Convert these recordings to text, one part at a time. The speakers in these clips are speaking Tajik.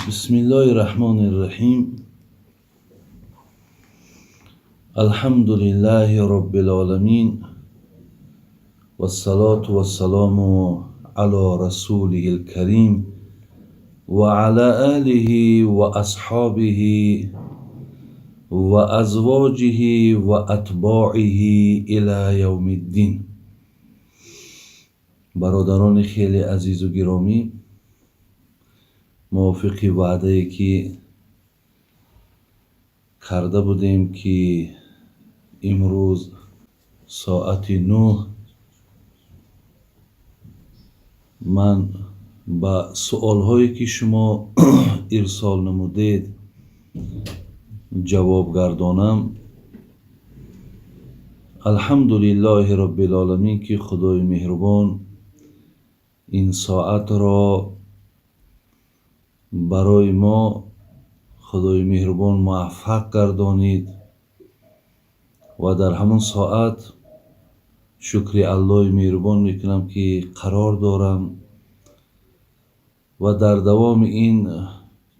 Бисмиллоҳи раҳмони раҳим. Алҳамдулиллаҳи роббил оламин. Вассалоту вассалому ало расулиҳил карим ва ала олиҳи ва асҳобиҳи ва азвоҷиҳи ва атбоиҳи ила явмиддин. Бародарони хеле азизу гиромӣ, мувофиқи ваъдае ки карда будем, ки имрӯз соати 9 ман ба суолҳое ки шумо ирсол намудед ҷавоб гардонам. Алҳамдулиллоҳи роббил оламин, ки Худои меҳрубон ин соатро барои мо Худои меҳрубон муваффақ гардонид ва дар ҳамон соат шукри Аллоҳи меҳрубон мекунам, ки қарор дорам ва дар давоми ин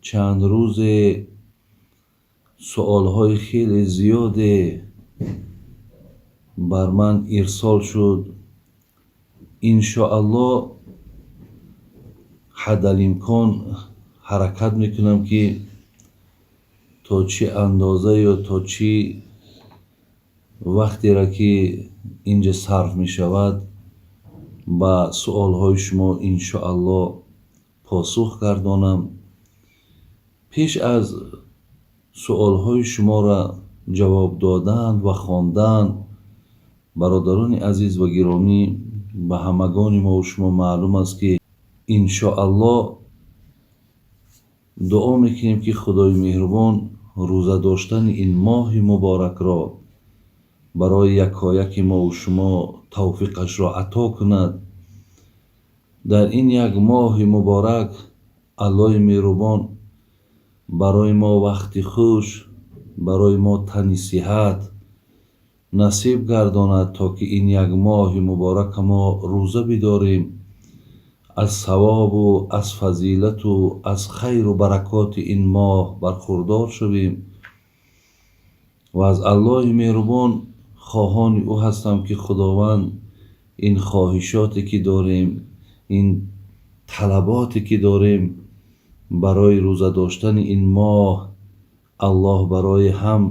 чанд рӯзе суолҳои хеле зиёде бар ман ирсол шуд. Иншоаллоҳ, ҳадалимкон ҳаракат мекунам, ки то чӣ андоза ё то чӣ вақтеро ки инҷа сарф мешавад, ба суолҳои шумо иншоаллоҳ посух гардонам. Пеш аз суолҳои шуморо ҷавоб додан ва хондан, бародарони азиз ва гиромӣ, ба ҳамагони мову шумо маълум аст, ки иншоаллоҳ дуо мекунем, ки Худои меҳрубон рӯза доштани ин моҳи муборакро барои якояки мову шумо тавфиқашро ато кунад. Дар ин як моҳи муборак Аллоҳи меҳрубон барои мо вақти хуш, барои мо тани сиҳат насиб гардонад, то ки ин як моҳи муборака мо рӯза бидорем, аз савобу аз фазилату аз хайру баракоти ин моҳ бархурдор шавем. Ва аз Аллоҳи меҳрубон хоҳони ӯ ҳастам, ки Худованд ин хоҳишоте ки дорем, ин талаботе ки дорем барои рӯза доштани ин моҳ, Аллоҳ барои ҳам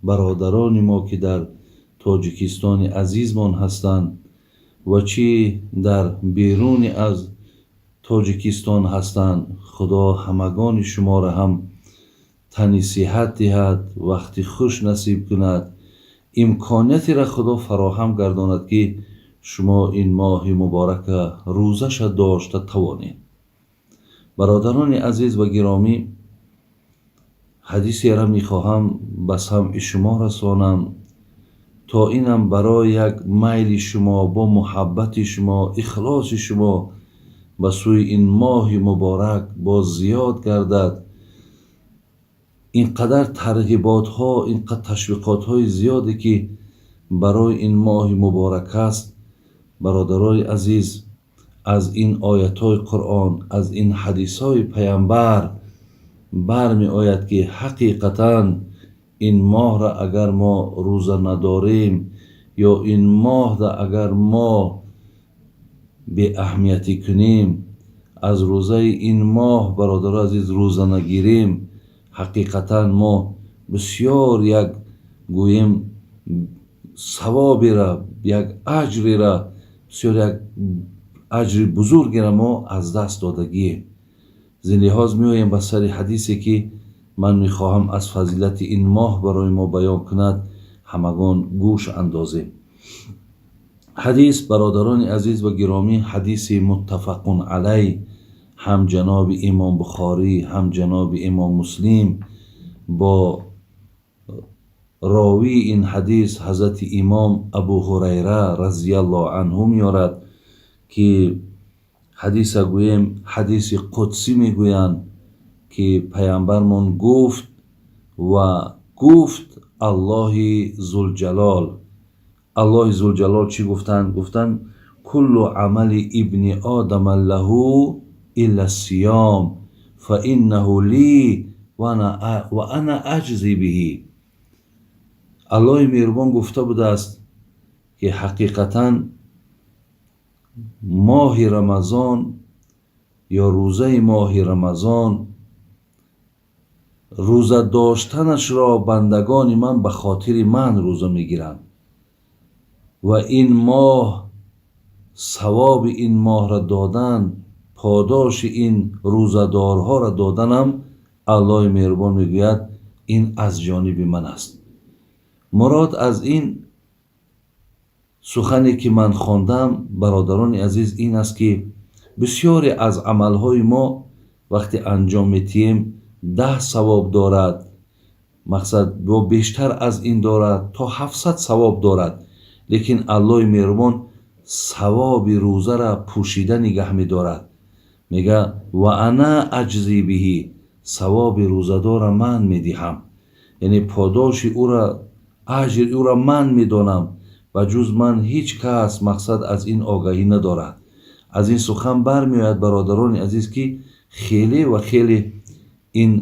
бародарони мо, ки дар Тоҷикистони азизмон ҳастанд ва чӣ дар беруни аз Тоҷикистон ҳастанд, Худо ҳамагони шуморо ҳам тани сиҳат диҳад, вақти хуш насиб кунад, имкониятеро Худо фароҳам гардонад, ки шумо ин моҳи муборака рӯзаша дошта тавонед. Бародарони азиз ва гиромӣ, ҳадисеро мехоҳам ба самъи шумо расонам, то инам барои як майли шумо, бо муҳаббати шумо, ихлоси шумо ба сӯи ин моҳи муборак боз зиёд гардад. Ин қадар тарғиботҳо, ин қадар ташвиқотҳои зиёде ки барои ин моҳи муборак аст, бародарони азиз, аз ин оятҳои Қуръон, аз ин ҳадисҳои Паямбар бармеояд, ки ҳақиқатан ин моҳра агар мо рӯза надорем ё ин моҳра агар мо беаҳамиятӣ кунем, аз рӯзаи ин моҳ, бародарони азиз, рӯза нагирем, ҳақиқатан мо бисёр як гӯем савобера, як аҷрера, бисёр як аҷри бузургеро мо аз даст додагием. Зин лиҳоз меоем ба сари ҳадисе, ки ман мехоҳам аз фазилати ин моҳ барои мо баён кунад, ҳамагон гӯш андозем. Ҳадис, бародарони азиз ва гиромӣ, ҳадиси муттафақун алай, ҳам ҷаноби имом Бухорӣ, ҳам ҷаноби имом Муслим бо ровии ин ҳадис ҳазрати имом Абу Ҳурайра разияллоҳу анҳу меорад, ки ҳадиса гӯем ҳадиси қудсӣ мегӯянд, ки паямбармон гуфт ва гуфт Аллоҳи Зулҷалол. Аллоҳи Зулҷалол чӣ гуфтанд? Гуфтанд: куллу амали ибни одама лаҳу илла сиём فإنه لي وأنا أجزي به. Аллоҳи меҳрубон гуфта будааст, ки ҳақиқатан моҳи Рамазон ё рӯзаи моҳи Рамазон, рӯза доштанашро бандагони ман ба хотири ман рӯза мегиранд ва ин моҳ, савоби ин моҳро додан, подоши ин рӯзадорҳоро доданам, Аллоҳи меҳрубон мегӯяд, ин аз ҷониби ман аст. Мурод аз ин сухане, ки ман хондам, бародарони азиз, ин аст, ки бисёре аз амалҳои мо вақте анҷом метиҳем, 10 савоб дорад, мақсад бо бештар аз ин дорад, то 700 савоб дорад, лекин Аллоҳи меҳрубон савоби рӯзара пӯшида нигаҳ медорад. Мега: وأنا أجزي به, савоби рӯзадора ман медиҳам, яъне подоши ӯра, аҷри ӯра ман медонам ва ҷуз ман ҳеҷ кас, мақсад, аз ин огаҳӣ надорад. Аз ин сухан бармеояд, бародарони азиз, ки хеле ва хеле ин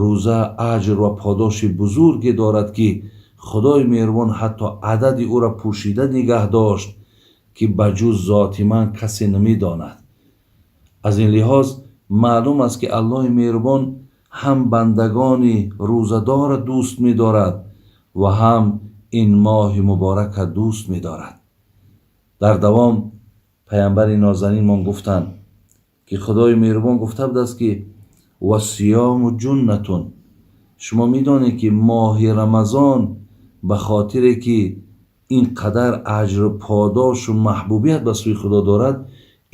рӯза аҷр ва подоши бузурге дорад, ки Худои меҳрубон ҳатто адади ӯра пӯшида нигаҳ дошт, ки ба ҷуз зоти ман касе намедонад. Аз ин лиҳоз маълум аст, ки Аллоҳи меҳрубон ҳам бандагони рӯзадорро дӯст медорад ва ҳам ин моҳи муборака дӯст медорад. Дар давом паямбари нозанинмон гуфтанд, ки Худои меҳрубон гуфта будааст, ки والصيام جنة. Шумо медонед, ки моҳи Рамазон ба хотире ки ин қадар аҷру подошу маҳбубият ба сӯи Худо дорад,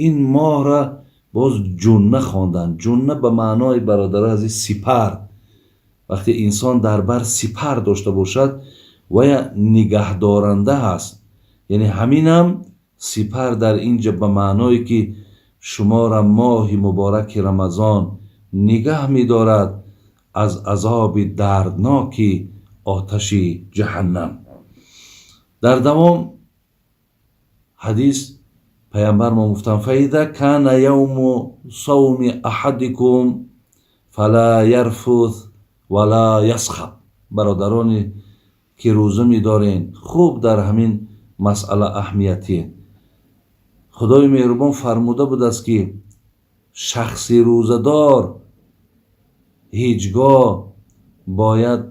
ин моҳра боз ҷунна хонданд. Ҷунна ба маънои, бародари азиз, сипар. Вақте инсон дар бар сипар дошта бошад, вая нигаҳдоранда ҳаст. Яъне ҳаминам сипар дар инҷа ба маъное, ки шуморо моҳи мубораки Рамазон нигаҳ медорад аз азоби дардноки оташи ҷаҳаннам. Дар давом ҳадис паямбармон гуфтанд: فإذا كان يوم صوم أحدكم فلا يرفث ولا يصخب. Бародароне ки рӯза медорен, хуб дар ҳамин масъала аҳамиятие. Худои меҳрубон фармуда будааст, ки шахси рӯзадор ҳеҷ гоҳ бояд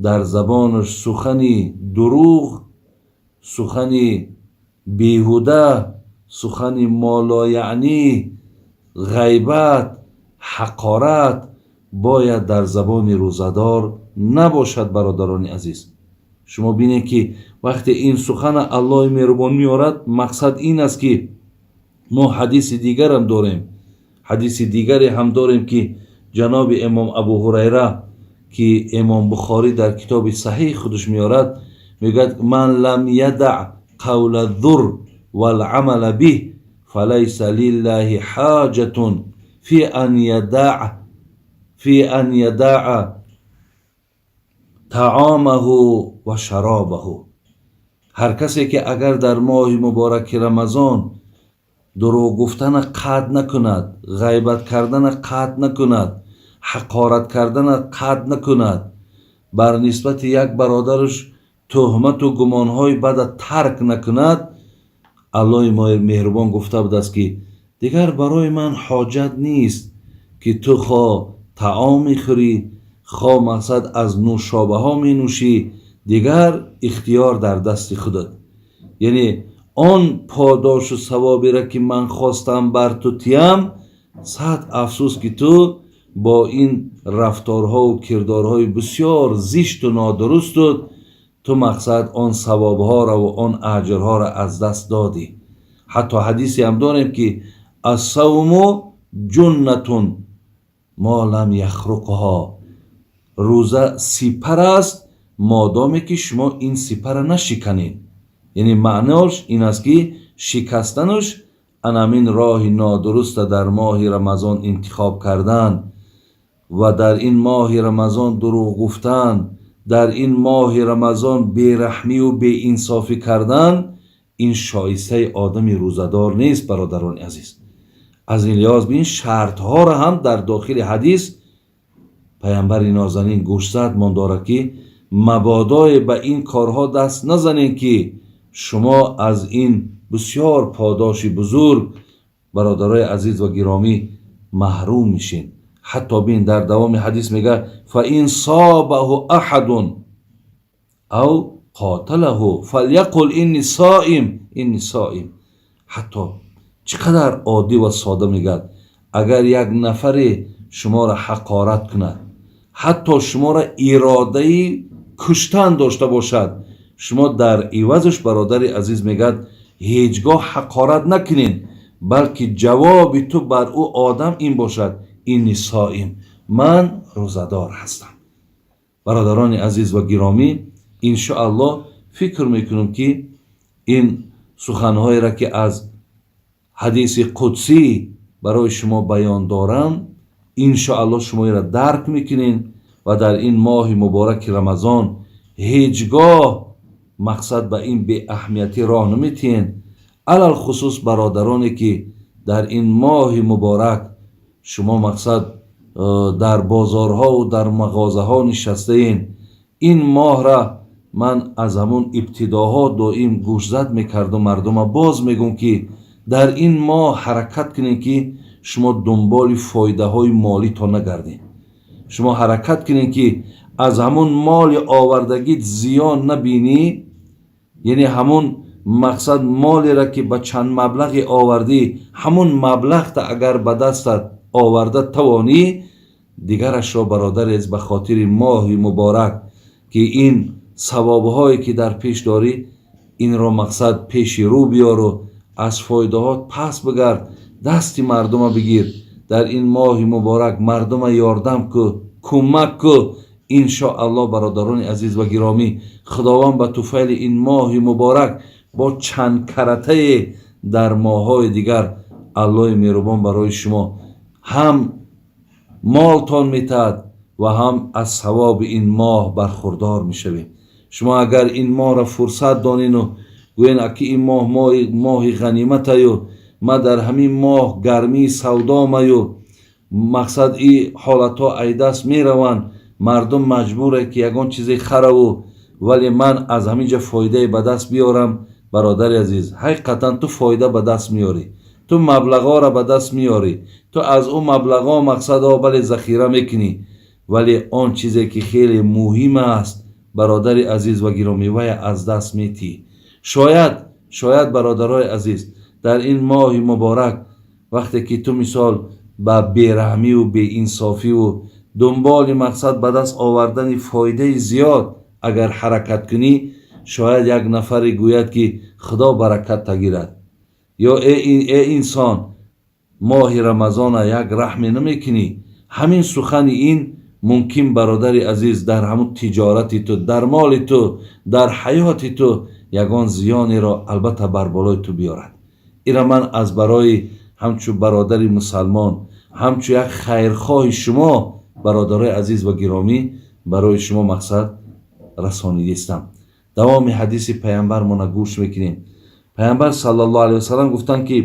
дар забонаш сухани дурӯғ, сухани беҳуда, сухани молояънӣ, ғайбат, ҳақорат бояд дар забони рӯзадор набошад. Бародарони азиз, шумо бинед, ки вақте ин сухана Аллоҳи меҳрубон меорад, мақсад ин аст, ки мо ҳадиси дигарам дорем, ҳадиси дигаре ҳам дорем, ки ҷаноби имом Абу Ҳурайра, ки имом Бухорӣ дар китоби Саҳиҳ худаш меорад, мегӯяд: من لم يدع قول الزور والعمل به فليس لله حاجة في أن يدع طعامه وشرابه. Ҳар касе ки агар дар моҳи мубораки Рамазон дурӯғ гуфтана қатъ накунад, ғайбат кардана қатъ накунад, ҳақорат кардана қатъ накунад, бар нисбати як бародараш тӯҳмату гумонҳои бада тарк накунад, Аллоҳи меҳрубон гуфта будааст, ки дигар барои ман ҳоҷат нест, ки ту хо таом мехӯрӣ, хо, мақсад, аз нӯшобаҳо менӯшӣ, дигар ихтиёр дар дасти худат. Яъне он подошу савоберо, ки ман хостам бар ту тиям, сад афсӯс, ки ту бо ин рафторҳову кирдорҳои бисёр зишту нодурусту ту, мақсад, он савобҳоро ва он аҷрҳоро аз даст додӣ. Ҳатто ҳадисе ҳам дорем, ки الصوم جنة ما لم يخرقها. Рӯза сипар аст, модоме ки шумо ин сипарра нашиканед. Яъне маънош ин аст, ки шикастанаш анамин роҳи нодуруста дар моҳи Рамазон интихоб кардан ва дар ин моҳи Рамазон дурӯғ гуфтан, дар ин моҳи Рамазон бераҳмию беинсофӣ кардан, ин шоистаи одами рӯзадор нест, бародарони азиз. Аз ин лиҳоз ин шартҳоро ҳам дар дохили ҳадис паямбари нозанин гӯшзад мон дорад, ки мабодое ба ин корҳо даст назанед, ки шумо аз ин бисёр подоши бузург, бародарои азиз ва гиромӣ, маҳрум мешин. Ҳатто бин, дар давоми ҳадис мегӯяд: فإن سابه أحد أو قاتله فليقل إني صائم، إني صائم. Ҳатто чӣ қадар оддӣ ва сода мегӯяд: агар як нафаре шуморо ҳақорат кунад, ҳатто шуморо иродаи куштан дошта бошад, шумо дар ивазаш, бародари азиз, мегӯяд, ҳеҷ гоҳ ҳақорат накунед, балки ҷавоби ту бар ӯ одам ин бошад: إني صائم, ман рӯзадор ҳастам. Бародарони азиз ва гиромӣ, иншоаллоҳ, фикр мекунам, ки ин суханҳоеро, ки аз ҳадиси қудсӣ барои шумо баён дорам, иншоаллоҳ, шумо инро дарк мекунед ва дар ин моҳи мубораки Рамазон ҳеҷ гоҳ мақсад ба ин беаҳамиятӣ роҳ наметиҳед. Алалхусус бародароне, ки дар ин моҳи муборак шумо мақсад дар бозорҳову дар мағозаҳо нишастаен. Ин моҳра ман аз ҳамун ибтидоҳо доим гӯшзад мекардум мардума, боз мегӯм, ки дар ин моҳ ҳаракат кунед, ки шумо дунболи фоидаҳои молитон нагардед. Шумо ҳаракат кунед, ки аз ҳамун моли овардагит зиён набинӣ, яъне ҳамун мақсад молеро, ки ба чанд маблағе овардӣ, ҳамун маблағта агар ба дастат оварда тавонӣ, дигарашро, бародарез, ба хотири моҳи муборак, ки ин савобҳое, ки дар пеш дорӣ, инро мақсад пеши рӯ биёру аз фоидаҳот пас бигард, дасти мардума бигир, дар ин моҳи муборак мардума ёрдам ку, кӯмак ку. Иншоаллоҳ, бародарони азиз ва гиромӣ, Худованд ба туфайли ин моҳи муборак бо чанд каратае дар моҳҳои дигар Аллоҳи меҳрубон барои шумо ҳам молтон метаҳад ва ҳам аз савоби ин моҳ бархурдор мешавем. Шумо агар ин моҳро фурсат донину гӯен, аки ин моҳ моҳи ғаниматаю, ма дар ҳамин моҳ гармии савдомаю, мақсад и ҳолатҳо айдаст мераванд, мардум маҷбуре, ки ягон чизе хараву, вале ман аз ҳамин ҷо фоидае ба даст биёрам. Бародари азиз, ҳақиқатан ту фоида ба даст меёрӣ, ту маблағҳоро ба даст меёрӣ, ту аз ӯ маблағҳо мақсадҳо, бале, захира мекунӣ, вале он чизе, ки хеле муҳим аст, бародари азиз ва гиромӣ, вая аз даст метиҳӣ. Шояд, бародарои азиз, дар ин моҳи муборак, вақте ки ту мисол ба бераҳмиву беинсофиву дунболи мақсад ба даст овардани фоидаи зиёд агар ҳаракат кунӣ, шояд як нафаре гӯяд, ки Худо баракат тагирад, ё э инсон, моҳи Рамазона як раҳме намекунӣ. Ҳамин сухани ин мумкин, бародари азиз, дар ҳамун тиҷорати ту, дар моли ту, дар ҳаёти ту ягон зиёнеро албатта бар болои ту биёрад. Ира ман аз барои ҳамчун бародари мусалмон, ҳамчун як хайрхоҳи шумо, бародарои азиз ва гиромӣ, барои шумо мақсад расонидистам. Давоми ҳадиси паямбармона гӯш мекунем. Паямбар саллаллоҳу алайҳи васалам гуфтанд, ки: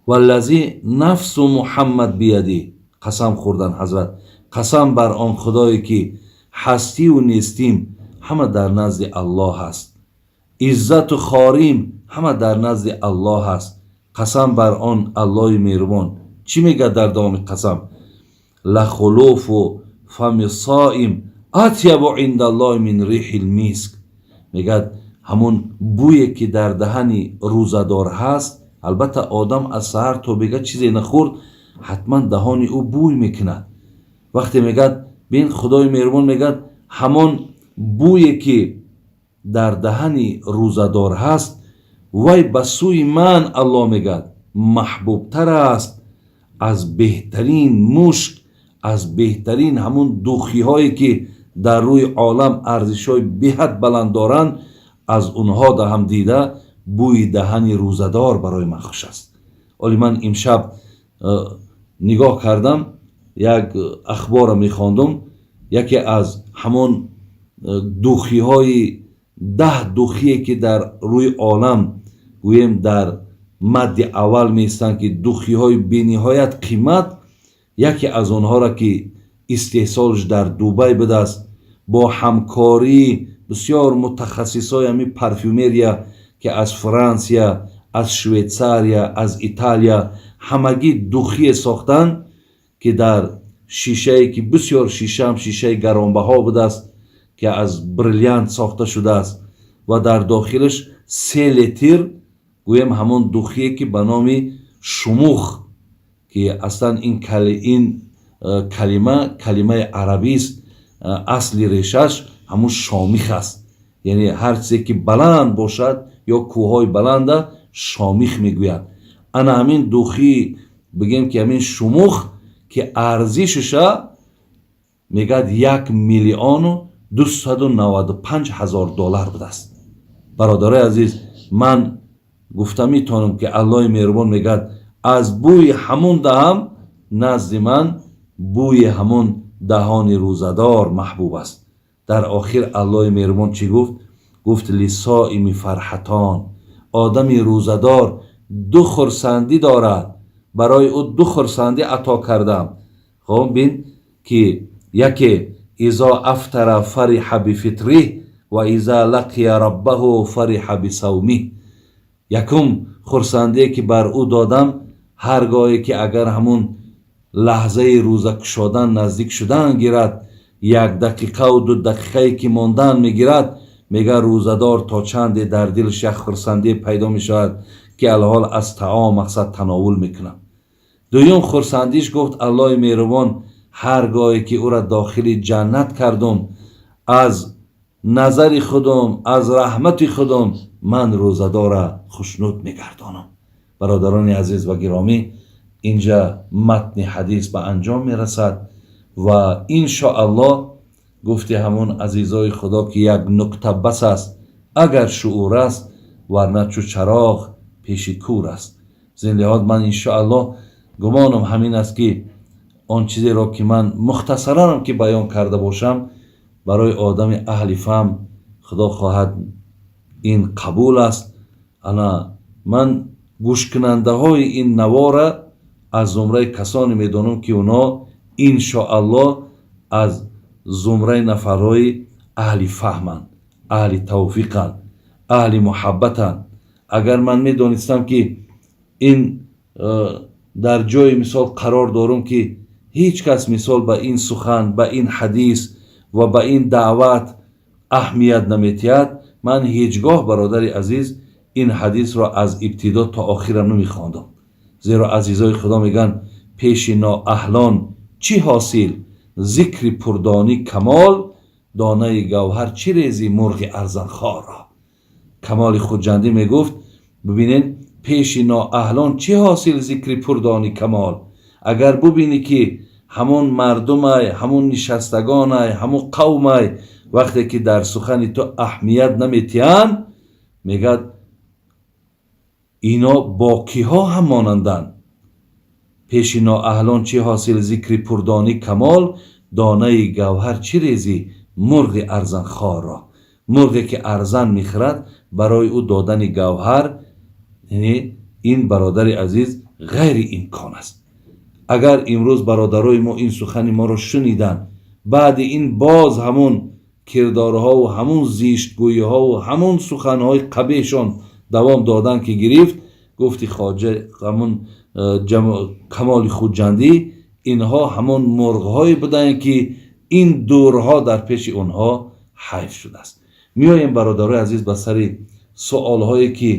والذي نفس محمد بيده. Қасам хӯрдан ҳазрат: қасам бар он Худое, ки ҳастиву нестим ҳама дар назди Аллоҳ аст, иззату хорим ҳама дар назди Аллоҳ аст. Қасам бар он Аллоҳи меҳрубон. Чӣ мегӯяд дар давоми қасам? لخلوف فم الصائم أطيب عند الله من ريح المسك. Мегӯяд, ҳамун бӯе, ки дар даҳани рӯзадор ҳаст, албатта, одам аз саҳар то бега чизе нахӯрд, ҳатман даҳони ӯ бӯй мекунад. Вақте мегӯяд, бин, Худои меҳрубон мегӯяд, ҳамон бӯе, ки дар даҳани рӯзадор ҳаст, вай ба сӯи ман, Аллоҳ мегӯяд, маҳбубтар аст аз беҳтарин мушк, аз беҳтарин ҳамун духиҳое, ки дар рӯи олам арзишҳои беҳад баланд доранд. Аз онҳо даҳам дида бӯи даҳани рӯзадор барои ман хуш аст. Оли ман имшаб нигоҳ кардам, як ахборро мехондум, яке аз ҳамон духиҳои 10 духие, ки дар рӯи олам, гӯем, дар Мадди аввал меистанд, ки духиҳои бениҳоят қимат, яке аз онҳоро, ки истеҳсолш дар Дубай будааст, бо ҳамкории бисёр мутахассисои ҳамин парфюмерия, ки аз Франсия, аз Швейтсария, аз Италия, ҳамагӣ духие сохтанд, ки дар шишае, ки бисёр шишаам шишаи гаронбаҳо будааст, ки аз бриллиант сохта шудааст, ва дар дохилаш 3 литр, гӯем, ҳамон духие, ки ба номи Шумух, ки аслан ин калима калимаи арабист, асли решаш ҳамун шомих аст, яъне ҳар чизе ки баланд бошад ё кӯҳҳои баланда шомих мегӯянд. Ана ҳамин духи, бигем, ки ҳамин Шумух, ки арзишаша мегӯяд 1 295 000 доллар будааст. Бародарои азиз, ман гуфта метавонам, ки Аллоҳи меҳрубон мегӯяд: аз бӯи ҳамун даҳам назди ман бӯи ҳамун даҳони рӯзадор маҳбуб аст. Дар охир Аллоҳи меҳрубон чӣ гуфт? Гуфт: للصائم فرحتان. Одами рӯзадор ду хурсандӣ дорад, барои ӯ ду хурсандӣ ато кардам. Хоб, бин, ки яке: إذا أفطر فرح بفطره وإذا لقي ربه فرح بصومه. Якум хурсандие, ки бар ӯ додам, ҳар гоҳе ки агар ҳамун лаҳзаи рӯза кушодан наздик шудан гирад, як дақиқаву 2 дақиқае ки мондан мегирад, мега рӯзадор то чанде дар дилаш як хурсандие пайдо мешавад, ки алҳол аз таом, мақсад, тановул мекунам. Дуюм хурсандиш, гуфт Аллоҳи меҳрубон, ҳар гоҳе ки ӯра дохили ҷаннат кардум, аз назари худум, аз раҳмати худум ман рӯзадора хушнуд мегардонам. Бародарони азиз ва гиромӣ, инҷа матни ҳадис ба анҷом мерасад ва иншоаллоҳ, гуфти ҳамун азизои Худо, ки як нукта бас аст, агар шуур аст, варна чу чароғ пеши кур аст. Зин лиҳоз ман иншоаллоҳ гумонам ҳамин аст, ки он чизеро, ки ман мухтасаранам ки баён карда бошам, барои одами аҳли фаҳм, Худо хоҳад, ин қабул аст. Ана ман гӯшкунандаҳои ин навора аз зумраи касоне медонам, ки онҳо иншоаллоҳ аз зумраи нафарҳои аҳли фаҳманд, аҳли тавфиқанд, аҳли муҳаббатанд. Агар ман медонистам, ки ин дар ҷои, мисол, қарор дорум, ки ҳеҷ кас, мисол, ба ин сухан, ба ин ҳадис ва ба ин даъват аҳамият наметиҳад, ман ҳеҷ гоҳ, бародари азиз, ин ҳадисро аз ибтидо то охирам намехондам. Зеро азизои Худо мегӯянд: пеши ноаҳлон чӣ ҳосил зикри пурдонӣ камол, донаи гавҳар чӣ резӣ мурғи арзанхорро. Камоли Хуҷандӣ мегуфт, бибинед: пеши ноаҳлон чӣ ҳосил зикри пурдонӣ камол. Агар бубинӣ, ки ҳамон мардумай, ҳамон нишастагонай, ҳамон қавмай, вақте ки дар сухани ту аҳамият наметиҳанд, мегӯяд, ино бо киҳо ҳам монанданд? Пеши ноаҳлон чӣ ҳосил зикри пурдонӣ камол, донаи гавҳар чӣ резӣ мурғи арзанхорро. Мурғе ки арзан мехӯрад, барои ӯ додани гавҳар, яъне ин, бародари азиз, ғайриимкон аст. Агар имрӯз бародарои мо ин сухани моро шуниданд, баъди ин боз ҳамун кирдорҳову ҳамун зиштгӯиҳову ҳамун суханҳои қабеҳшон давом додан ки гирифт, гуфти хоҷа ҳамун Камоли Хуҷандӣ, инҳо ҳамон мурғҳое буданд, ки ин дурҳо дар пеши онҳо ҳайф шудааст. Меоем, бародарои азиз, ба сари суолҳое, ки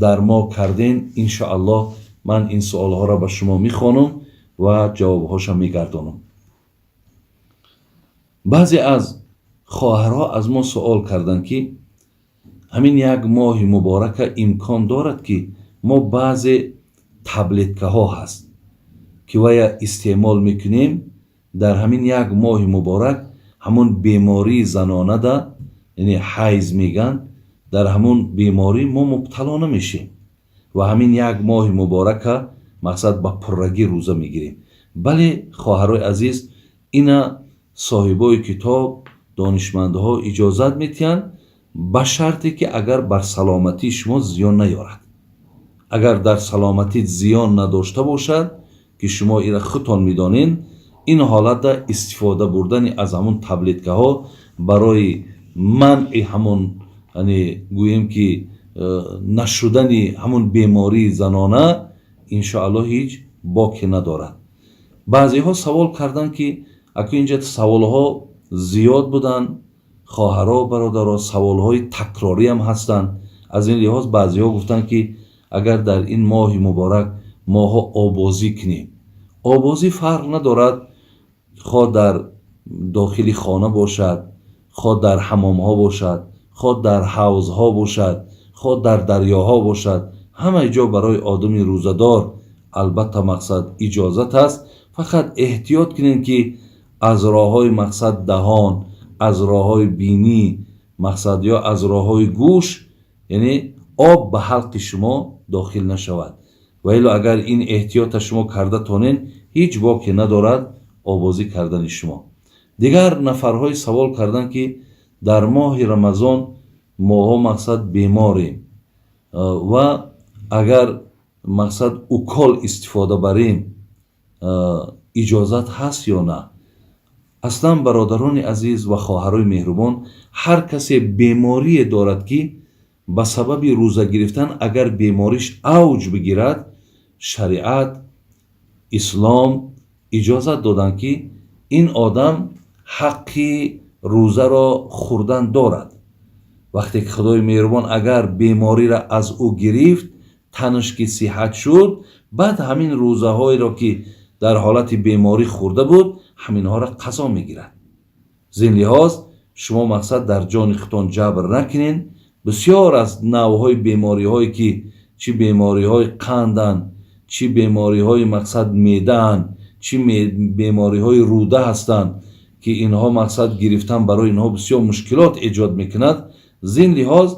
дар мо кардем. Иншоаллоҳ, ман ин суолҳоро ба шумо мехонам ва ҷавобҳоша мегардонам. Баъзе аз хоҳарҳо аз мо суол карданд, ки ҳамин як моҳи муборака имкон дорад, ки мо баъзе таблеткаҳо ҳаст, ки вая истеъмол мекунем, дар ҳамин як моҳи муборак ҳамун бемории занонада, яъне ҳайз мегӯянд, дар ҳамун беморӣ мо мубтало намешем ва ҳамин як моҳи муборака, мақсад, ба пуррагӣ рӯза мегирем. Бале, хоҳарои азиз, ина соҳибои китоб, донишмандҳо иҷозат метиҳанд, ба шарте ки агар бар саломатии шумо зиён наёрад. Агар дар саломатӣ зиён надошта бошад, ки шумо ира худтон медонед, ин ҳолатда истифода бурдани аз ҳамон таблеткаҳо барои манъи ҳамон, яъне гӯем ки нашудани ҳамон бемории занона, иншоаллоҳ, ҳеҷ боке надорад. Баъзеҳо савол карданд, ки аку инҷа саволҳо зиёд буданд, хоҳаро, бародаро, саволҳои такрориам ҳастанд. Аз ин лиҳоз баъзеҳо гуфтанд, ки агар дар ин моҳи муборак моҳо обозӣ кунем, обозӣ фарқ надорад, хоҳ дар дохили хона бошад, хоҳ дар ҳамомҳо бошад, хоҳ дар ҳавзҳо бошад, хоҳ дар дарёҳо бошад, ҳамаи ҷо барои одами рӯзадор албатта мақсад иҷозат аст. Фақат эҳтиёт кунем, ки аз роҳҳои мақсад даҳон, аз роҳҳои бинӣ мақсад ё аз роҳҳои гӯш, яъне об ба ҳалқи шумо дохил нашавад. Ва илло агар ин эҳтиёта шумо карда тонед, ҳеҷ боке надорад обозӣ кардани шумо. Дигар нафарҳое савол карданд, ки дар моҳи Рамазон моҳо мақсад беморем ва агар мақсад укол истифода барем, иҷозат ҳаст ё на? Аслан, бародарони азиз ва хоҳарои меҳрубон, ҳар касе беморие дорад, ки ба сабаби рӯза гирифтан агар бемориш авҷ бигирад, шариат ислом иҷозат доданд, ки ин одам ҳаққи рӯзаро хӯрдан дорад. Вақте ки Худои меҳрубон агар бемориро аз ӯ гирифт, танаш ки сиҳат шуд, баъд ҳамин рӯзаҳоеро, ки дар ҳолати беморӣ хӯрда буд, ҳаминҳоро қазо мегирад. Зин лиҳоз шумо мақсад дар ҷони худтон ҷабр накунед. Бисёр аз навъҳои бемориҳое, ки чӣ бемориҳои қанданд, чӣ бемориҳои мақсад меъдаанд, чӣ бемориҳои рӯда ҳастанд, ки инҳо мақсад гирифтан барои инҳо бисёр мушкилот эҷод мекунад. Зин лиҳоз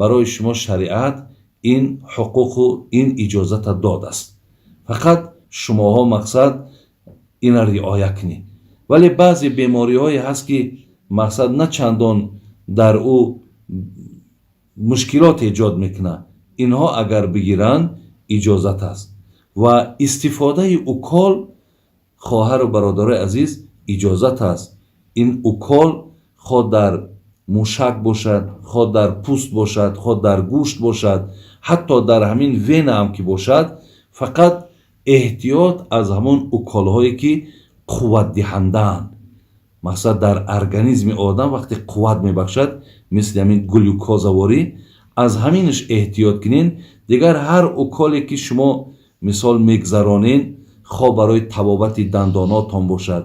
барои шумо шариат ин ҳуқуқу ин иҷозата додааст. Фақат шумоҳо мақсад ина риоя кунед. Вале баъзе бемориҳое ҳаст, ки мақсад на чандон дар ӯ мушкилот эҷод мекунад, инҳо агар бигиранд, иҷозат аст. Ва истифодаи укол, хоҳару бародарои азиз, иҷозат аст. Ин укол хоҳ дар мушак бошад, хоҳ дар пӯст бошад, хоҳ дар гӯшт бошад, ҳатто дар ҳамин вена ҳам ки бошад, фақат эҳтиёт аз ҳамон уколҳое, ки қувватдиҳандаанд. Мақсад дар организми одам вақте қувват мебахшад, мисли ҳамин глюкозаворӣ, аз ҳаминаш эҳтиёт кунед. Дигар ҳар уколе, ки шумо мисол мегзаронед, хоҳ барои табобати дандонотон бошад,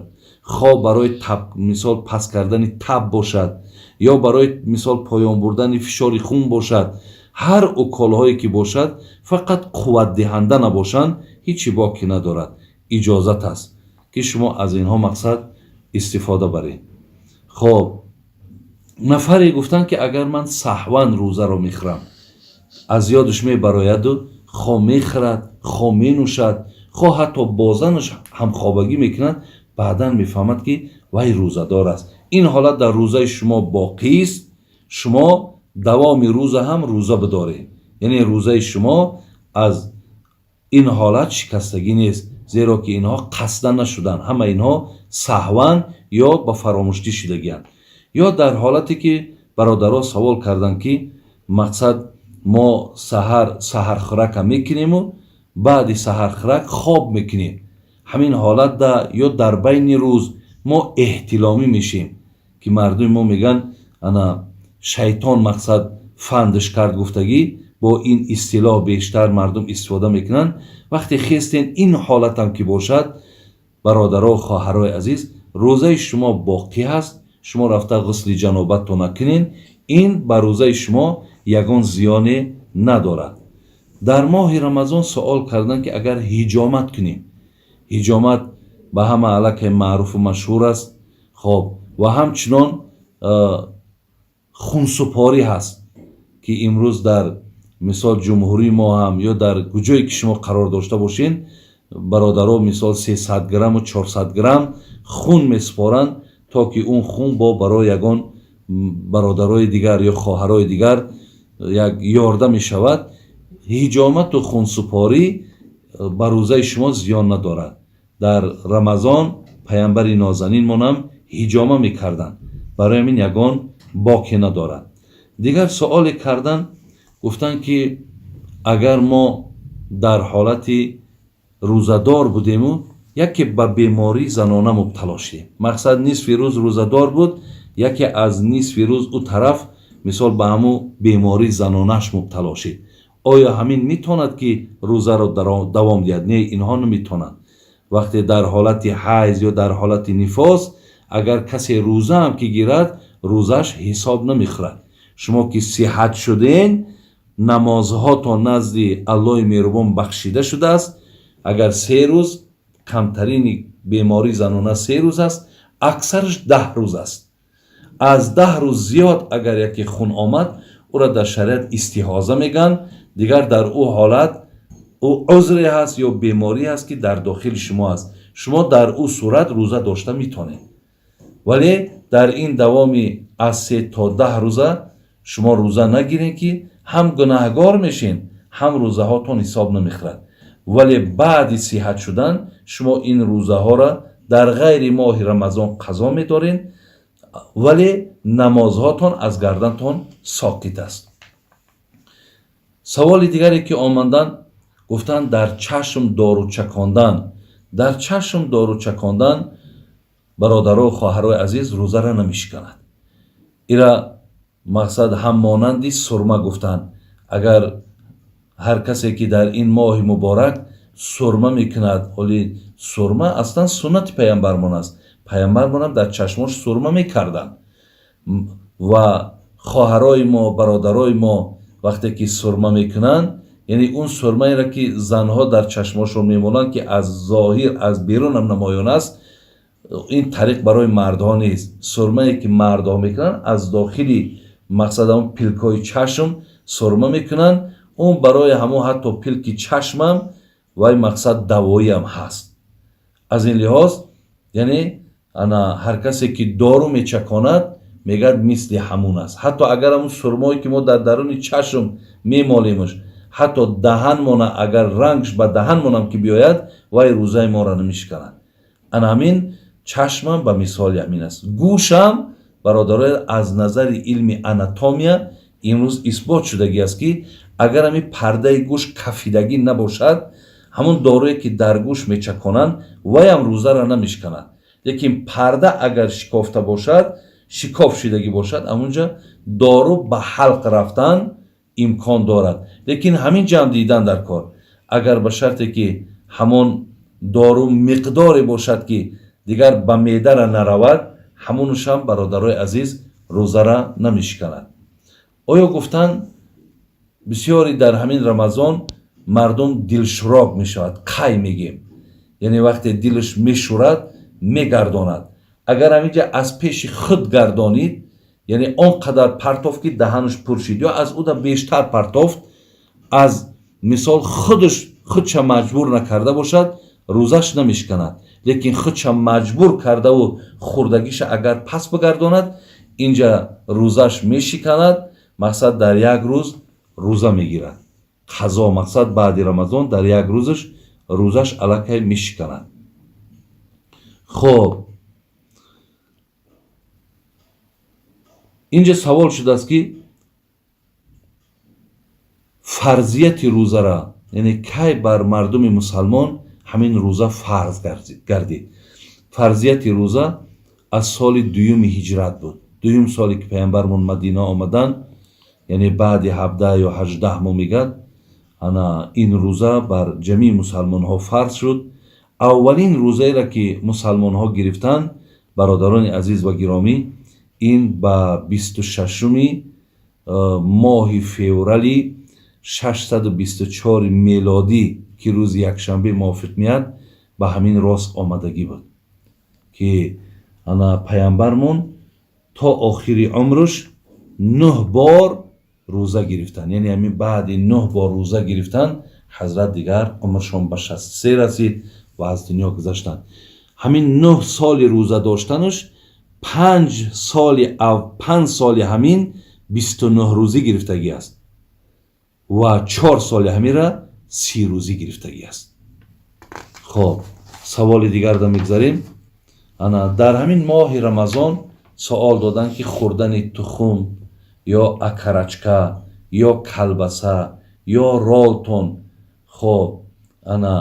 хоҳ барои мисол паст кардани таб бошад ё барои мисол поён бурдани фишори хун бошад, ҳар уколҳое ки бошад, фақат қувватдиҳанда набошанд, ҳечи боке надорад, иҷозат аст, ки шумо аз инҳо мақсад истифода баред. Хоб, нафаре гуфтанд, ки агар ман саҳван рӯзаро мехӯрам, аз ёдаш мебарояду хо мехӯрад, хо менӯшад, хо ҳатто бо занаш ҳамхобагӣ мекунад, баъдан мефаҳмад, ки вай рӯзадор аст. Ин ҳолат дар рӯзаи шумо боқист. Шумо давоми рӯза ҳам рӯза бидоред, яъне рӯзаи шумо аз ин ҳолат шикастагӣ нест, зеро ки инҳо қасдан нашуданд, ҳама инҳо саҳван ё ба фаромӯштӣ шидагианд. Ё дар ҳолате, ки бародаро савол карданд, ки мақсад мо саҳар саҳархӯрака мекунему баъди саҳархӯрак хоб мекунем, ҳамин ҳолатда ё дар байни рӯз мо эҳтиломӣ мешем, ки мардуми мо мегӯянд, ана шайтон мақсад фандш кард гуфтагӣ, бо ин истилоҳ бештар мардум истифода мекунанд. Вақте хестен, ин ҳолатам ки бошад, бародаро, хоҳарои азиз, рӯзаи шумо боқӣ ҳаст. Шумо рафта ғусли ҷанобатто накунед, ин ба рӯзаи шумо ягон зиёне надорад. Дар моҳи Рамазон суол карданд, ки агар ҳиҷомат кунем. Ҳиҷомат ба ҳама аллакай маъруфу машҳур аст. Хоб, ва ҳамчунон хунсупорӣ ҳаст, ки имрӯз дар мисол ҷумҳурии мо ҳам ё дар куҷое ки шумо қарор дошта бошед, бародаро, мисол 300 грамму 400 грамм хун месупоранд, то ки он хун бо барои ягон бародарои дигар ё хоҳарои дигар як ёрдам мешавад. Ҳиҷомату хунсупорӣ ба рӯзаи шумо зиён надорад. Дар Рамазон паямбари нозанинмонам ҳиҷома мекарданд, барои ҳамин ягон боке надорад. Дигар суоле кардан, гуфтанд ки агар мо дар ҳолати рӯзадор будему яке ба бемории занона мубтало шудем, мақсад нисфи рӯз рӯзадор буд, яке аз нисфи рӯз ӯ тараф мисол ба ҳамун бемории занонаш мубтало шид, оё ҳамин метавонад ки рӯзаро давом диҳад? Не, инҳо наметавонанд. Вақте дар ҳолати ҳайз ё дар ҳолати нифос агар касе рӯзаам ки гирад, рӯзаш ҳисоб намехӯрад. Шумо ки сиҳат шуден, намозҳотон назди Аллоҳи меҳрубон бахшида шудааст. Агар 3 рӯз, камтарини бемории занона 3 рӯз аст, аксараш 10 рӯз аст. Аз 10 рӯз зиёд агар яке хун омад, ӯро дар шариат истиҳоза мегӯянд. Дигар дар ӯ ҳолат ӯ узре ҳаст ё беморӣ ҳаст, ки дар дохили шумо аст, шумо дар ӯ сурат рӯза дошта метавонед. Вале дар ин давоми аз 3 то 10 рӯза шумо рӯза нагиред, ки ҳам гунаҳгор мешин, ҳам рӯзаҳотон ҳисоб намехӯрад. Вале баъди сиҳат шудан шумо ин рӯзаҳоро дар ғайри моҳи Рамазон қазо медоред, вале намозҳотон аз гардантон соқит аст. Саволи дигаре ки омаданд, гуфтанд дар чашм дору чакондан. Дар чашм дору чакондан, бародару хоҳарои азиз, рӯзаро намешиканад. Ира мақсад ҳам монанди сурма гуфтанд. Агар ҳар касе ки дар ин моҳи муборак сурма мекунад, ҳоли сурма аслан суннати паямбармон аст, паямбармонам дар чашмош сурма мекарданд. Ва хоҳарои мо, бародарои мо вақте ки сурма мекунанд, яъне он сурмаеро ки занҳо дар чашмошон мемонанд, ки аз зоҳир аз берунам намоён аст, ин тариқ барои мардҳо нест. Сурмае ки мардҳо мекунанд, аз дохили мақсад ҳамон пилкҳои чашм сурма мекунанд, он барои ҳамон ҳатто пилки чашмам вай мақсад давоиам ҳаст. Аз ин лиҳоз, яъне ана ҳар касе ки дору мечаконад, мегӯяд мисли ҳамун аст. Ҳатто агар ҳамун сурмое ки мо дар даруни чашм мемолемш, ҳатто даҳанмона агар рангш ба даҳанмонам ки биёяд, вай рӯзаи моро намешиканад. Ана ҳамин чашмам ба мисоли ҳамин аст. Гӯшам, бародароя, аз назари илми анатомия имрӯз исбот шудагӣ аст, ки агар ҳамин пардаи гӯш кафидагӣ набошад, ҳамон доруе ки дар гӯш мечаконанд, ваям рӯзаро намешиканад. Лекин парда агар шикофта бошад, шикоф шудагӣ бошад, ҳамунҷа дору ба ҳалқ рафтан имкон дорад. Лекин ҳамин ҷамъ дидан дар кор, агар ба шарте ки ҳамон дору миқдоре бошад, ки дигар ба меъдара наравад, ҳамонушам, бародарои азиз, рӯзара намешиканад. Оё гуфтанд, бисёре дар ҳамин Рамазон мардум дилшурок мешавад, қай мегем, яъне вақте дилаш мешурад, мегардонад. Агар ҳаминҷа аз пеши худ гардонид, яъне он қадар партофт, ки даҳанаш пур шид, ё аз уда бештар партофт, аз мисол худаш худша маҷбур накарда бошад, рӯзаш намешиканад. Лекин худша маҷбур кардаву хӯрдагиша агар пас бигардонад, инҷа рӯзаш мешиканад. Мақсад дар як рӯз рӯза мегирад қазо, мақсад баъди Рамазон дар як рӯзаш рӯзаш аллакай мешиканад. Хоб, инҷа савол шудааст, ки фарзияти рӯзара, яъне кай бар мардуми мусалмон ҳамин рӯза фарз гардид. Фарзияти рӯза аз соли дуюми ҳиҷрат буд. Дуюм соле ки паямбармон Мадина омаданд, яъне баъди 17 ё 18 моҳ мегӯяд, ана ин рӯза бар ҷамии мусалмонҳо фарз шуд. Аввалин рӯзаеро ки мусалмонҳо гирифтанд, бародарони азиз ва гиромӣ, ин ба 26-уми моҳи феврали 624 мелодӣ, ки рӯзи якшанбе мувофиқ меяд, ба ҳамин рост омадагӣ буд, ки ана паямбармон то охири умрш 9 бор рӯза гирифтанд. Яъне ҳамин баъди 9 бор рӯза гирифтан ҳазрат дигар умршон ба 63 расид ва аз дунё гузаштанд. Ҳамин 9 соли рӯза доштанаш, 5 соли ҳамин 29 рӯзӣ гирифтагӣ аст. Ва 4 соли ҳамира 30 рӯзӣ гирифтагӣ аст. Хоб, саволи дигарда мегзарем. Ана дар ҳамин моҳи Рамазон савол доданд, ки хӯрдани тухм ё окорочка ё колбаса ё ролтон, хоб, ана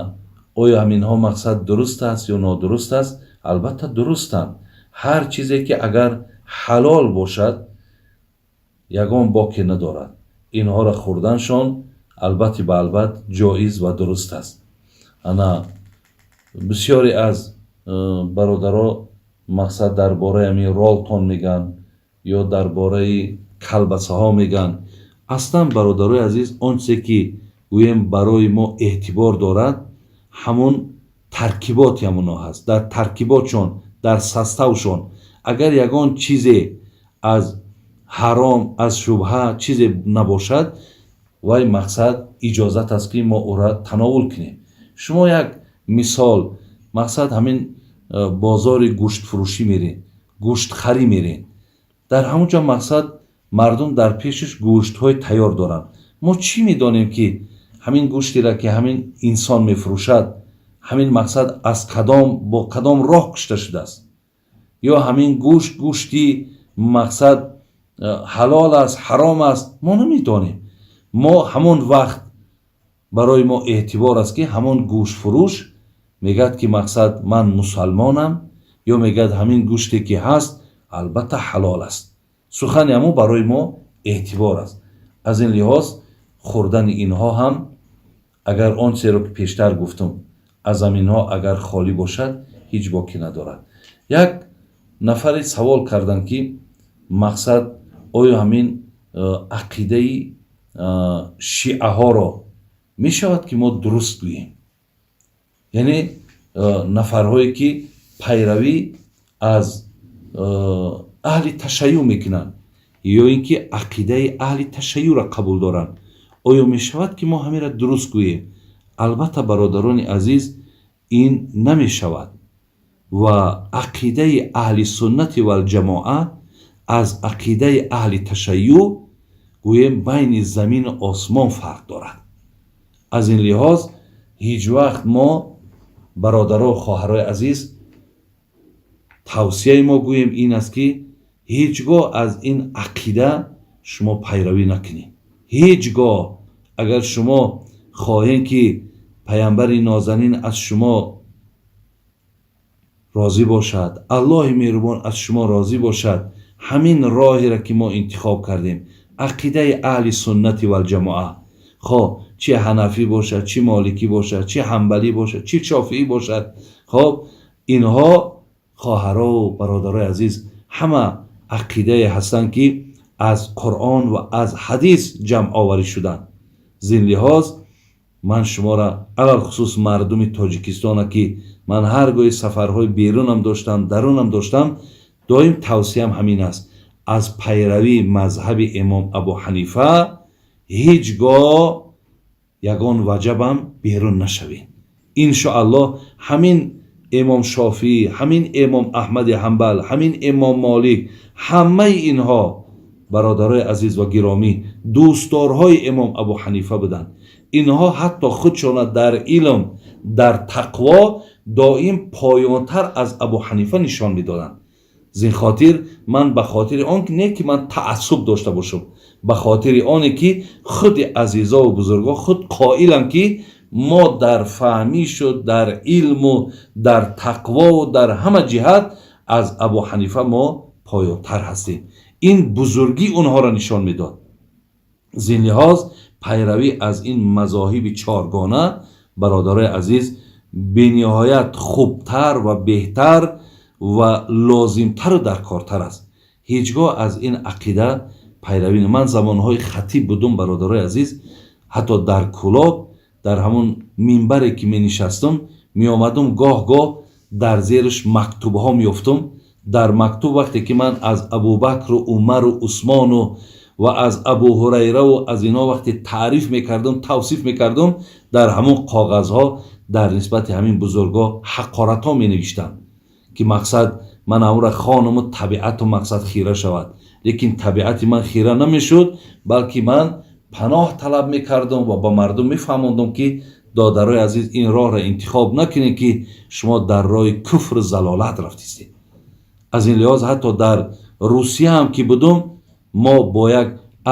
оё ҳаминҳо, мақсад, дуруст аст ё нодуруст аст? Албатта, дурустанд. Ҳар чизе ки агар ҳалол бошад, ягон боке надорад. Инҳоро хӯрданшон албатта ба албат ҷоиз ва дуруст аст. Ана бисёре аз бародаро, мақсад, дар бораи ҳамин ролтон мегӯянд ё дар бораи колбасаҳо мегӯянд. Аслан, бародарои азиз, он чизе ки гӯем барои мо эътибор дорад, ҳамон таркиботи ҳамонҳо ҳаст. Дар таркиботшон, дар составшон агар ягон чизе аз ҳаром, аз шубҳа чизе набошад, вай, мақсад, иҷозат аст, ки мо ӯра тановул кунем. Шумо як мисол, мақсад, ҳамин бозори гӯштфурӯшӣ меред, гӯштхарӣ меред, дар ҳамон ҷо, мақсад, мардум дар пешаш гӯштҳои тайёр доранд. Мо чӣ медонем, ки ҳамин гӯштера, ки ҳамин инсон мефурӯшад, ҳамин, мақсад, аз кадом, бо кадом роҳ кушта шудааст ё ҳамин гӯшт гӯшти, мақсад, ҳалол аст, ҳаром аст, мо намедонем. Мо ҳамон вақт барои мо эътибор аст, ки ҳамон гӯштфурӯш мегӯяд, ки, мақсад, ман мусалмонам ё мегӯяд, ҳамин гӯште ки ҳаст, албатта, ҳалол аст. Сухани ҳамон барои мо эътибор аст. Аз ин лиҳоз хӯрдани инҳо ҳам, агар он чизеро, ки пештар гуфтум, аз ҳаминҳо агар холӣ бошад, ҳеҷ боке надорад. Як нафаре савол карданд, ки, мақсад, оё ҳамин ақидаи шиаҳоро мешавад, ки мо дуруст гӯем? Яъне нафарҳое ки пайравӣ аз аҳли ташайюъ мекунанд ё ин ки ақидаи аҳли ташайюъро қабул доранд, оё мешавад, ки мо ҳаминро дуруст гӯем? Албатта, бародарони азиз, ин намешавад. Ва ақидаи аҳли суннати валҷамоа аз ақидаи аҳли ташайюъ, гӯем, байни замину осмон фарқ дорад. Аз ин лиҳоз ҳеҷ вақт мо, бародару хоҳарои азиз, тавсияи мо, гӯем, ин аст, ки ҳеҷ гоҳ аз ин ақида шумо пайравӣ накунед. Ҳеҷ гоҳ. Агар шумо хоҳем, ки паямбари нозанин аз шумо розӣ бошад, Аллоҳи меҳрубон аз шумо розӣ бошад, ҳамин роҳеро, ки мо интихоб кардем, ақидаи аҳли суннати валҷамоа, хоб, чи ҳанафӣ бошад, чи моликӣ бошад, чи ҳанбалӣ бошад, чи шофиӣ бошад, хоб, инҳо, хоҳарову бародарои азиз, ҳама ақидае ҳастанд, ки аз Қуръон ва аз ҳадис ҷамъоварӣ шуданд. Зин лиҳоз ман шуморо, алалхусус мардуми Тоҷикистона, ки ман ҳар гоҳи сафарҳои берунам доштам, дарунам доштам, доим тавсиям ҳамин аст: аз пайравии мазҳаби имом Абу Ҳанифа ҳеҷ гоҳ ягон ваҷабам берун нашавед. Иншоаллоҳ, ҳамин имом Шофиӣ, ҳамин имом Аҳмади Ҳанбал, ҳамин имом Молик, ҳамаи инҳо, бародарои азиз ва гиромӣ, дӯстдорҳои имом Абу Ҳанифа буданд. Инҳо ҳатто худшона дар илм, дар тақво доим поёнтар аз Абу Ҳанифа нишон медоданд. Зин хотир ман ба хотири он не, ки ман таассуб дошта бошам, ба хотири оне ки худи азизову бузургон худ қоиланд, ки мо дар фаҳмишу дар илму дар тақвову дар ҳама ҷиҳат аз Абу Ҳанифа мо поёнтар ҳастем. Ин бузургӣ онҳоро нишон медод. Зин лиҳоз пайравӣ аз ин мазоҳиби чоргона, бародарои азиз, бениҳоят хубтар ва беҳтар ва лозимтару даркортар аст. Ҳеҷ гоҳ аз ин ақида пайравӣ. Ман замонҳои хатиб будум, бародарои азиз, ҳатто дар Кӯлоб, дар ҳамон минбаре ки менишастум, меомадум, гоҳ гоҳ дар зериш мактубҳо меёфтум. Дар мактуб вақте ки ман аз Абубакру Умару Усмону ва аз Абу Ҳурайраву аз инҳо вақте таъриф мекардум, тавсиф мекардум, дар ҳамон коғазҳо дар нисбати ҳамин бузургҳо ҳақоратҳо менавиштанд, ки, мақсад, ман ҳамонро хонуму табиату, мақсад, хира шавад. Лекин табиати ман хира намешуд, балки ман Паноҳ талаб мекардам ва ба мардум мефаҳмондам, ки додарои азиз, ин роҳро интихоб накунед, ки шумо дар роҳи куфру залолат рафтистед. Аз ин лиҳоз, ҳатто дар Русия ҳам ки будум, мо бо як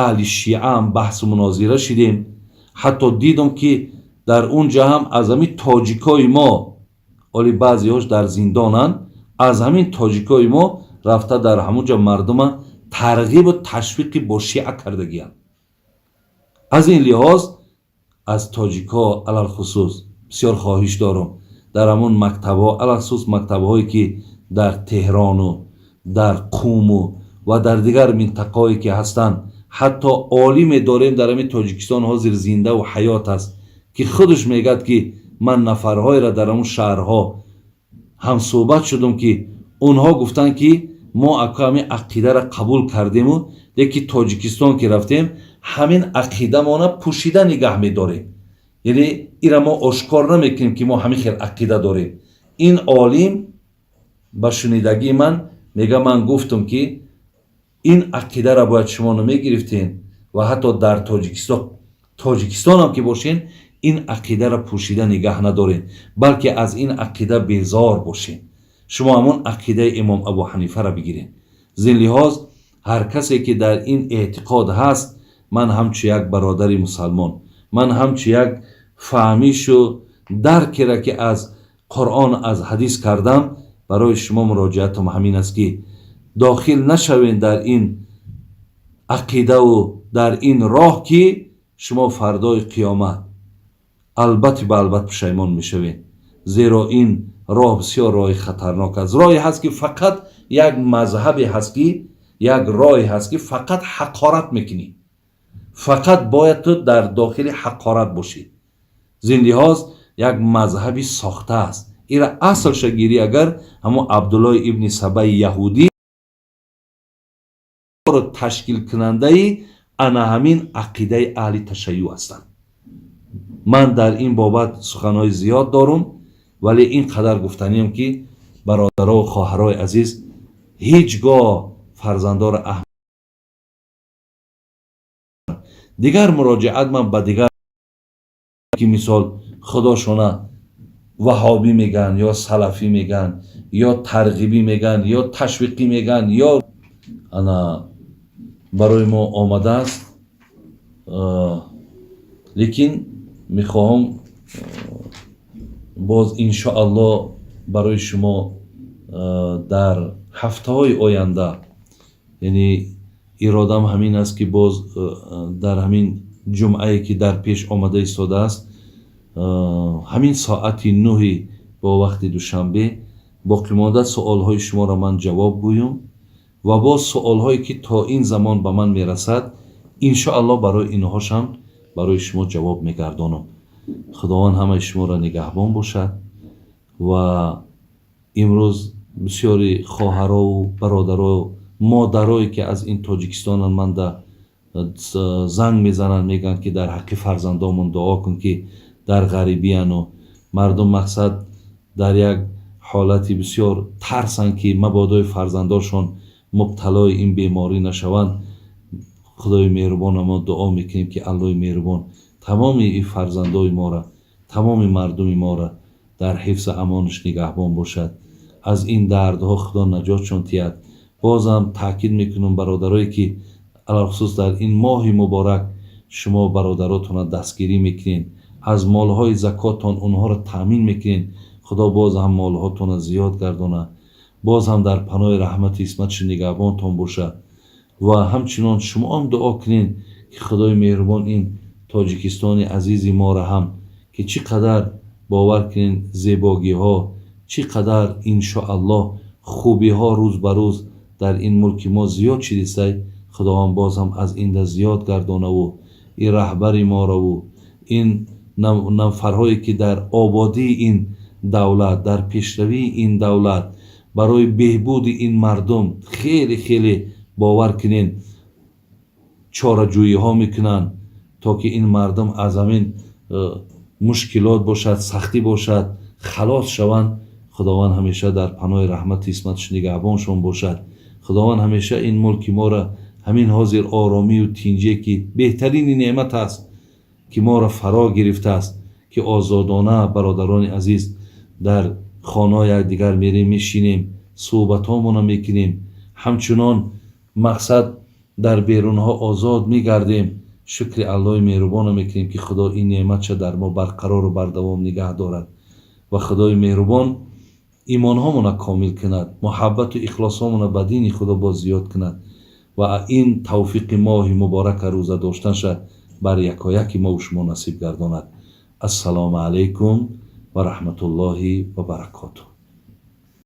аҳли шиа ҳам баҳсу мунозира шидем. Ҳатто дидум, ки дар он ҷа ҳам аз ҳамин тоҷикои мо, оли баъзеҳош дар зиндонанд, аз ҳамин тоҷикои мо рафта дар ҳамон ҷо мардума тарғибу ташвиқи бо шиа кардагиянд. Аз ин лиҳоз, аз тоҷикҳо алалхусус бисёр хоҳиш дорам, дар ҳамон мактабҳо, алалхусус мактабҳое, ки дар Теҳрону дар Қуму ва дар дигар минтақаҳое ки ҳастанд. Ҳатто олиме дорем дар ҳамин Тоҷикистон, ҳозир зиндаву ҳаёт аст, ки худаш мегӯяд, ки ман нафарҳоеро дар ҳамон шаҳрҳо ҳамсӯҳбат шудум, ки онҳо гуфтанд, ки мо ака ҳамин ақидаро қабул кардему, леки Тоҷикистон ки рафтем, ҳамин ақидамона пӯшида нигаҳ медорем, яъне ира мо ошкор намекунем, ки мо ҳамин хел ақида дорем. Ин олим ба шунидагии ман мега: ман гуфтам, ки ин ақидаро бояд шумо намегирифтен ва ҳатто дар Тоҷикистонам ки бошен, ин ақидаро пӯшида нигаҳ надоред, балки аз ин ақида безор бошед. Шумо ҳамон ақидаи имом Абу Ҳанифаро бигиред. Зин лиҳоз, ҳар касе ки дар ин эътиқод ҳаст, ман ҳамчу як бародари мусалмон, ман ҳамчу як фаҳмишу даркеро, ки аз Қуръон, аз ҳадис кардам, барои шумо муроҷиатам ҳамин аст, ки дохил нашавед дар ин ақидаву дар ин роҳ, ки шумо фардои қиёмат албатти ба албат пушаймон мешавед, зеро ин роҳ бисёр роҳи хатарнок аст. Роҳе ҳаст, ки фақат як мазҳабе ҳаст, ки як роҳе ҳаст, ки фақат ҳақорат мекунӣ, фақат бояд ту дар дохили ҳақорат бошӣ. Зин лиҳоз, як мазҳаби сохта аст. Ира аслша гирӣ, агар ҳамон Абдуллои ибни Сабаи яҳудӣ ташкилкунандаи ана ҳамин ақидаи аҳли ташайюъ ҳастанд. Ман дар ин бобат суханҳои зиёд дорум, вале ин қадар гуфтаниям, ки бародарову хоҳарои азиз, ҳеҷ гоҳ фарзандоро аҳ. Дигар муроҷиат ман ба дигар, ки мисол худошона ваҳобӣ мегӯянд, ё салафӣ мегӯянд, ё тарғибӣ мегӯянд, ё ташвиқӣ мегӯянд, ё ана барои мо омадааст, лекин мехоҳам боз, иншоаллоҳ, барои шумо дар ҳафтаҳои оянда, яъне иродам ҳамин аст, ки боз дар ҳамин ҷумъае, ки дар пеш омада истодааст, ҳамин соати 9-и бо вақти Душанбе, боқимонда суолҳои шуморо ман ҷавоб гӯям ва боз суолҳое, ки то ин замон ба ман мерасад, иншоаллоҳ, барои инҳошам барои шумо ҷавоб мегардонам. Худованд ҳамаи шуморо нигаҳбон бошад. Ва имрӯз бисёри хоҳарову бародаро, модарое, ки аз ин Тоҷикистонанд, манда занг мезананд, мегӯянд, ки дар ҳаққи фарзандомон дуо кун, ки дар ғарибияну мардум мақсад дар як ҳолати бисёр тарсанд, ки мабодои фарзандошон мубталои ин беморӣ нашаванд. Худои меҳрубона мо дуо мекунем, ки Аллоҳи меҳрубон тамоми ин фарзандои моро, тамоми мардуми моро дар ҳифзу амонаш нигаҳбон бошад, аз ин дардҳо Худо наҷотшон диҳад. Бозам таъкид мекунам, бародарое, ки алалхусус дар ин моҳи муборак шумо бародаротонро дастгирӣ мекунед, аз молҳои закоттон онҳоро таъмин мекунед, Худо боз ҳам молҳотонро зиёд гардонад, боз ҳам дар паноҳи раҳмати исматши нигаҳбонтон бошад. Ва ҳамчунон шумоам дуо кунед, ки Худои меҳрубон ин Тоҷикистони азизи моро ҳам, ки чӣ қадар, бовар кунед, зебогиҳо, чӣ қадар, иншоаллоҳ, хубиҳо рӯз ба рӯз дар ин мулки мо зиёд шидистай, Худованд боз ҳам аз инда зиёд гардонаву ин раҳбари морову ин нафарҳое, ки дар ободии ин давлат, дар пешравии ин давлат, барои беҳбуди ин мардум хеле хеле, бовар кунед, чораҷӯиҳо мекунанд, то ки ин мардум аз ҳамин мушкилот бошад, сахтӣ бошад, халос шаванд. Худованд ҳамеша дар паноҳи раҳмати исматаш нигаҳбоншон бошад. Худованд ҳамеша ин мулки моро Ҳамин ҳозир оромию тинҷе, ки беҳтарини неъмат аст, ки моро фаро гирифтааст, ки озодона, бародарони азиз, дар хонаи якдигар мерем, мешинем, суҳбатҳомонро мекунем, ҳамчунон мақсад дар берунҳо озод мегардем. Шукри Аллоҳи меҳрубонро мекунем, ки Худо ин неъматша дар мо барқарору бардавом нигаҳ дорад ва Худои меҳрубон имонҳомонро комил кунад, муҳаббату ихлосҳомонро ба дини Худо боз зиёд кунад ва ин тавфиқи моҳи муборака рӯза доштанша бар якояки мову шумо насиб гардонад. Ассалому алайкум ва раҳматуллоҳи ва баракотуҳ.